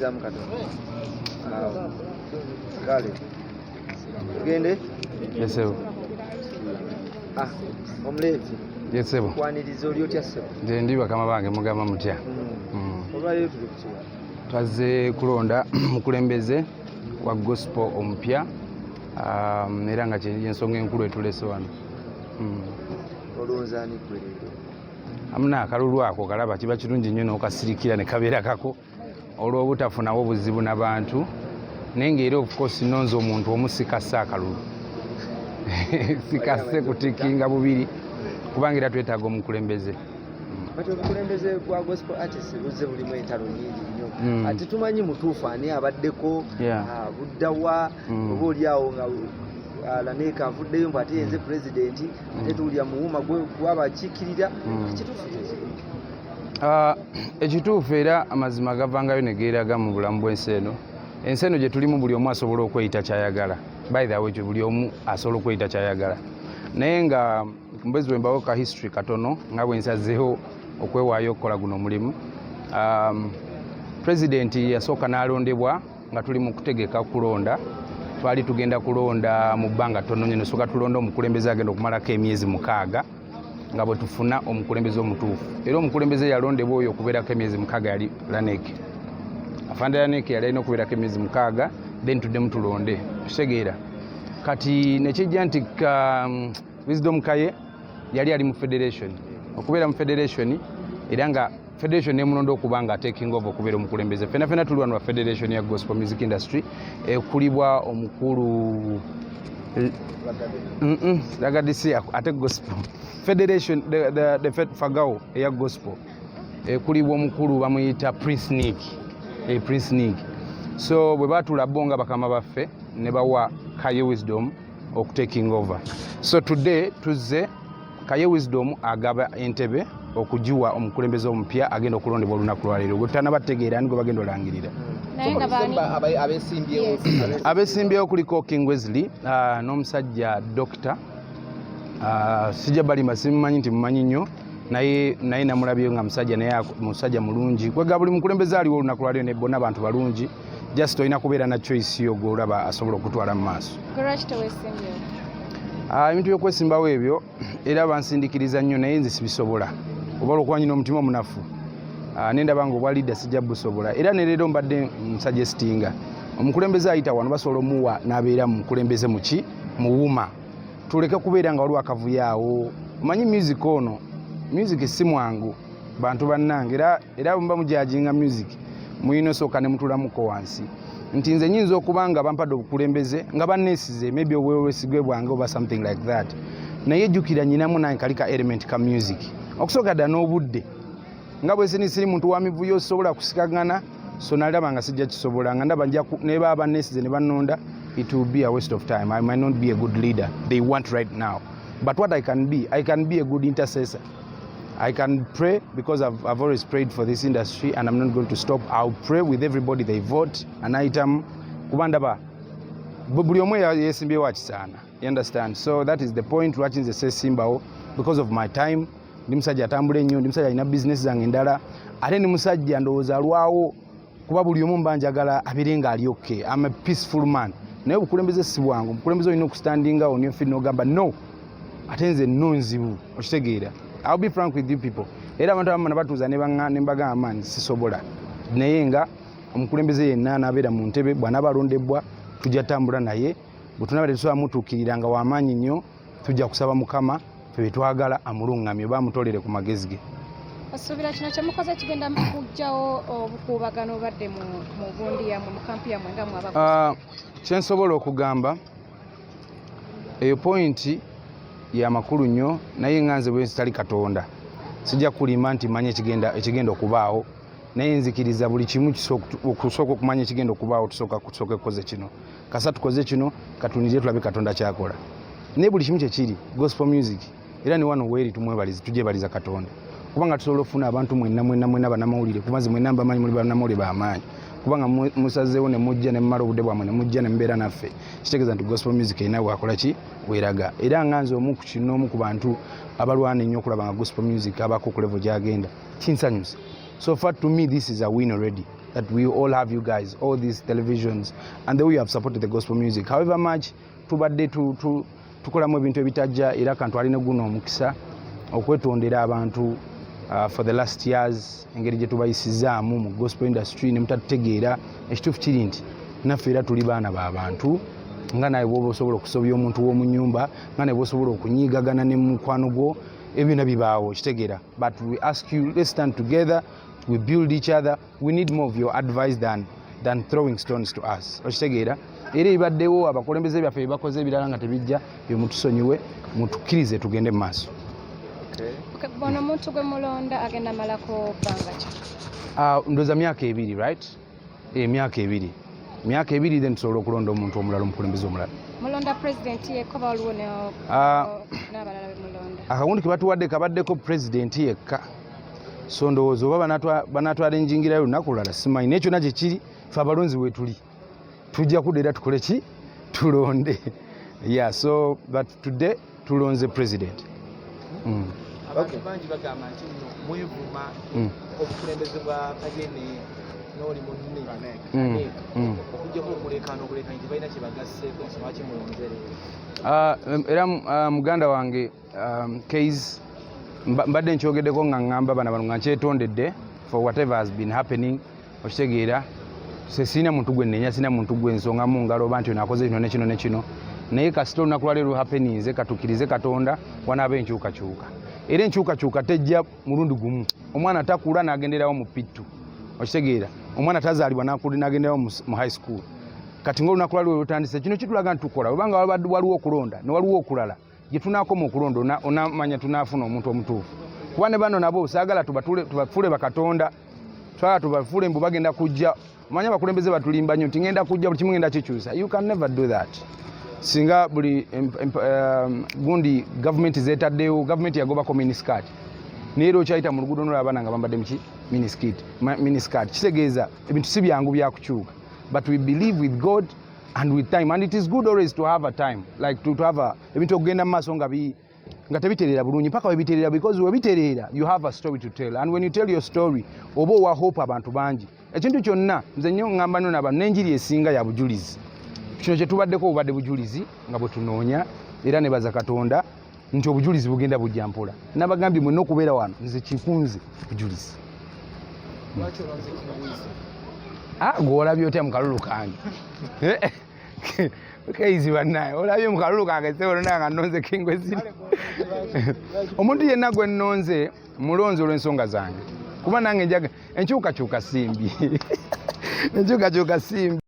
Sembezaamu katono. Awo. Kale tugende. Yes ssebo. Ah, omuleevi. Yes ssebo. Kwaniriza, oli otya ssebo? Nze ndi bakama bange, mugamba mutya? Olwaleero tuli kukiwa? Twazze kulonda mukulembeze wa gospel omupya, era nga kyensonga enkulu etulese wano. Olowooza ani gwe leero? Amuna akalulu ako kalaba kiba kirungi nnyo n'okasirikira ne kabeera kako olw'obutafunawo buzibu n'abantu, naye ng'era of course nonze omuntu omu, sikassa akalulu, sikasse kutikinga bubiri, kubanga era twetaaga omukulembeze. But obukulembeze bwa gospel artist buzze bulimu entalo nyingi nnyo. Ate tumanyi mutuufu ani abaddeko, buddawa, oba oli awo nga Laneeka avuddeyo mbu ate yenze pulezidenti, ate tuwulira muwuma gwabakiikirira. Ekituufu kyekiri? Ah, ekituufu era amazima gavangayo ne geeraga mu bulamu bw'ensi eno. Ensi eno gye tulimu, buli omu asobola okweyita kyayagala. By the way, buli omu asobola okweyita kyayagala, naye nga mbwezi bwe mbawo ka history katono nga bwe nsazeewo okwewaayo okukola guno omulimu. Pulezidenti yasooka n'alondebwa nga tuli mu kutegeka kulonda. Twali tugenda kulonda mu bbanga ttono nnyo, nesooka tulonda omukulembeze agenda okumalako emyezi 6 nga bwe tufuna omukulembeze omutuufu. Era omukulembeze yalondebwa oyo okubeerako emyezi 6 yali Lanek, afande Lanek. Yali alina okubeerako emyezi 6, then tuddemu tulonde, okitegeera? Kati nekijja nti Wisdom Kaye yali ali mu federation, okubeera mu federation, era nga federation nemulonda okuba nga taking over okubeera omukulembeze. Fena fena tuli wano wa federation ya gospel music industry ekulibwa omukulu Ragadisi. Ate gospel federation, the fagao eya gospel ekulibwa omukulu bamuyita Prince Nick, Prince Nick. So bwe batula bo nga bakama baffe ne bawa Kaye Wisdom okutaking over. So today tuzze, Kaye Wisdom agaba entebe okugiwa omukulembeze omupya agenda okulondebwa olunaku lwaleero, gwe tutanabategeera ani gwe bagenda olangirira. Naye nga baani? Abesimbyewo? Yes. Abesimbyewo kuliko King Wesley n'omusajja Doctor, sijja balima, simumanyi nti mumanyi nnyo, naye namulabyeyo nga musajja, naye musajja mulungi. Kwega buli mukulembeze aliwo olunaku lwaleero ne bonna bantu balungi, just olina kubeera na choice yo gwolaba asobola okutwala mu maaso. Gwe lwaki tewesimbyewo? Ah, ebintu byokwesimbawo ebyo era bansindikiriza nnyo, naye nze sibisobola, oba olwokuba nyina omutima omunafu. Ah, nendaba nga obwa leader sijja busobola. Era ne leero mbadde nsuggestinga omukulembeze ayita wano basobola omuwa n'abeera mu mukulembeze muki muwuma, tuleke kubeera nga waliwo akavuyo awo. Omanyi music ono, music si mwangu, bantu bannange. Era muba mujudginga music, muyina osooka ne mutulamuko wansi nti nze nyinza okuba nga bampadde obukulembeze nga banneesize, maybe obwewesigwe bwange oba something like that, naye jjukira nyinamu nange kali ka element ka music okusooka dda n'obudde nga bwe sini siri muntu wa mivuyo osobola kusikagana. So nalaba nga sijja kisobola, nga ndaba nja ne baba banneesize ne bannonda, it will be a waste of time. I might not be a good leader they want right now, but what I can be, I can be a good intercessor. I can pray because I've always prayed for this industry and I'm not going to stop. I'll pray with everybody they vote and item kuba ndaba buli omu yeesimbyewo akisaana. You understand? So that is the point lwaki nze seesimbawo, because of my time. Ndi musajja atambula ennyo, ndi musajja alina bizinesi zange endala, ate ndi musajja ndowooza alwawo kuba buli omu mba njagala abeere nga ali okay. I'm a peaceful man, naye obukulembeze si bwangu. Obukulembeze olina okustandinga on your feet n'ogamba no, ate nze no nzibu, okitegeera? I'll be frank with you people. Era abantu abamu nabatuuza ne mbagamba, "Man, sisobola." Naye nga omukulembeze yenna anaabeera mu ntebe, bw'anaaba alondebwa, tujja tambula naye. Bwe tunaaba tetusobola mutuukirira nga wamaanyi nnyo, tujja kusaba Mukama ffe bye twagala amuluŋŋamye oba amutolere ku magezi ge. Osuubira kino kyemukoze kigenda kuggyawo obukuubagano obadde mu gundi yammwe, mu kampu yammwe nga mwaba? Ah, kyensobola okugamba, eyo point ya makulu nnyo, naye nga nze bwe nsitali Katonda, sijja kulimba nti manye ekigenda okubaawo, naye nzikiriza buli kimu okusooka okumanya ekigenda okubaawo, tusooka tusooke kukoze kino. Kasa tukoze kino, katunire tulabe Katonda kyakola. Naye buli kimu kyekiri gospel music, era ne wano weeri tumwebaliza, tugyebaliza Katonda kubanga tusobola okufuna abantu mwenna mwenna mwenna bannamawulire, kuba nze mwenna mbamanyi, muli bannamawulire bamaanyi, kubanga musazeewo ne mujja ne mumala obudde bwammwe ne mujja ne mubeera naffe. Kitegeeza nti gospel music erina wakola ki weeraga. Era nga nze omu ku kino, omu ku bantu abalwana ennyo okulaba nga gospel music abaako ku level gyagenda, kinsanyusa. So far to me this is a win already. that we all have you guys, all these televisions, and the way you have supported the gospel music. However much tubadde tukolamu ebintu ebitajja, era kantwalina guno omukisa okwetondera abantu for the last years, engeri gye tubayisizaamu mu gospel industry ne mutatutegeera. Ekituufu kiri nti naffe era tuli baana ba bantu, nga naye bwoba osobola okusobya omuntu w'omu nyumba, nga naye bwosobola okunyiigagana ne mukwano gwo, ebyo byonna bibaawo, kitegeera. But we ask you, let's stand together, we build each other. We need more of your advice than throwing stones to us, okitegeera. Era ebibaddewo, abakulembeze byaffe byebakoze ebirala nga tebijja, byemutusonyiwe, mutukkirize tugende mu maaso. Okay, ono omuntu gwe mulonda agenda malako bbanga ki? Ndowooza myaka 2, right? Emyaka 2, myaka 2, then tusobola okulonda omuntu omulala, omukulembeze omulala. Mulonda pulezidenti yekka oba waliwo n'abalala bemulonda? Akagundi ke batuwadde kabaddeko pulezidenti yekka, so ndowooza oba banatwala enjingirayo olunaku lulala, simanyi. Naye kyonna kyekiri, fe abalonzi weetuli, tujja kudda era tukole ki? Tulonde. Yeah, so but today tulonze president. Abantu bangi bagamba nti nno mwevuma obukulembeze bwa Kagene n'oli munne Aneeka. Okuggyako okuleekaana obuleekaanyi, tebalina kye bagasseeko, ensonga lwaki mulonze leero? Era muganda wange Case, mbadde nkyogeddeko nga ŋŋamba bana bano nga nkyetondedde for whatever has been happening, okitegeera. Se sirina muntu gwe nnenya, sirina muntu gwe nsonga mu ngalo oba nti ono akoze kino ne kino ne kino, naye kasita olunaku lwaleero happeninze, katukkirize Katonda wanaaba enkyukakyuka. Era enkyukakyuka tejja mulundi gumu. Omwana takula n'agenderawo mu P2, okitegeera. Omwana tazaalibwa n'agenderawo mu high school. Kati nga olunaku lwaliwo lutandise, kino kitulaga nti tukola. Obanga waliwo okulonda ne waliwo okulala gye tunaakoma okulonda, onamanya tunaafuna omuntu omutuufu, kuba ne bano nabo saagala tubafuule bakatonda, twagala tubafuule mbu bagenda kujja. Omanye abakulembeze batulimba nnyo nti ngenda kujja, buli kimu ngenda kikyusa. You can never do that. Singa buli gundi gavumenti zetaddewo, gavumenti yagobako miniskirt, naye era okyayita mu luguudo nolaba abaana nga bambadde muki? Miniskirt. Kitegeeza ebintu si byangu byakukyuka, but we believe with God and with time, and it is good always to have a time like to have a, ebintu okugenda mu maaso nga tebitereera bulungi paka webitereera, because webitereera you have a story to tell, and when you tell your story oba owa hope abantu bangi. Ekintu kyonna nze nnyo ŋŋamba nno nabantu n'enjiri esinga ya bujulizi. Kino kye tubaddeko bubadde bujulizi nga bwe tunoonya, era nebaza Katonda nti obujulizi bugenda bujja mpola. Nabagambye mwenna okubeera wano nze kikunze bujulizi. Lwaki olonze King Weasel? Ah, gw'olabye otya mu kalulu kange? Keizi bannaye, olabye mu kalulu kange seolona nga nnonze King Weasel? Omuntu yenna gwe nnonze, mulonze olw'ensonga zange, kuba nange njaga enkyukakyuka simbi, enkyukakyuka simbi.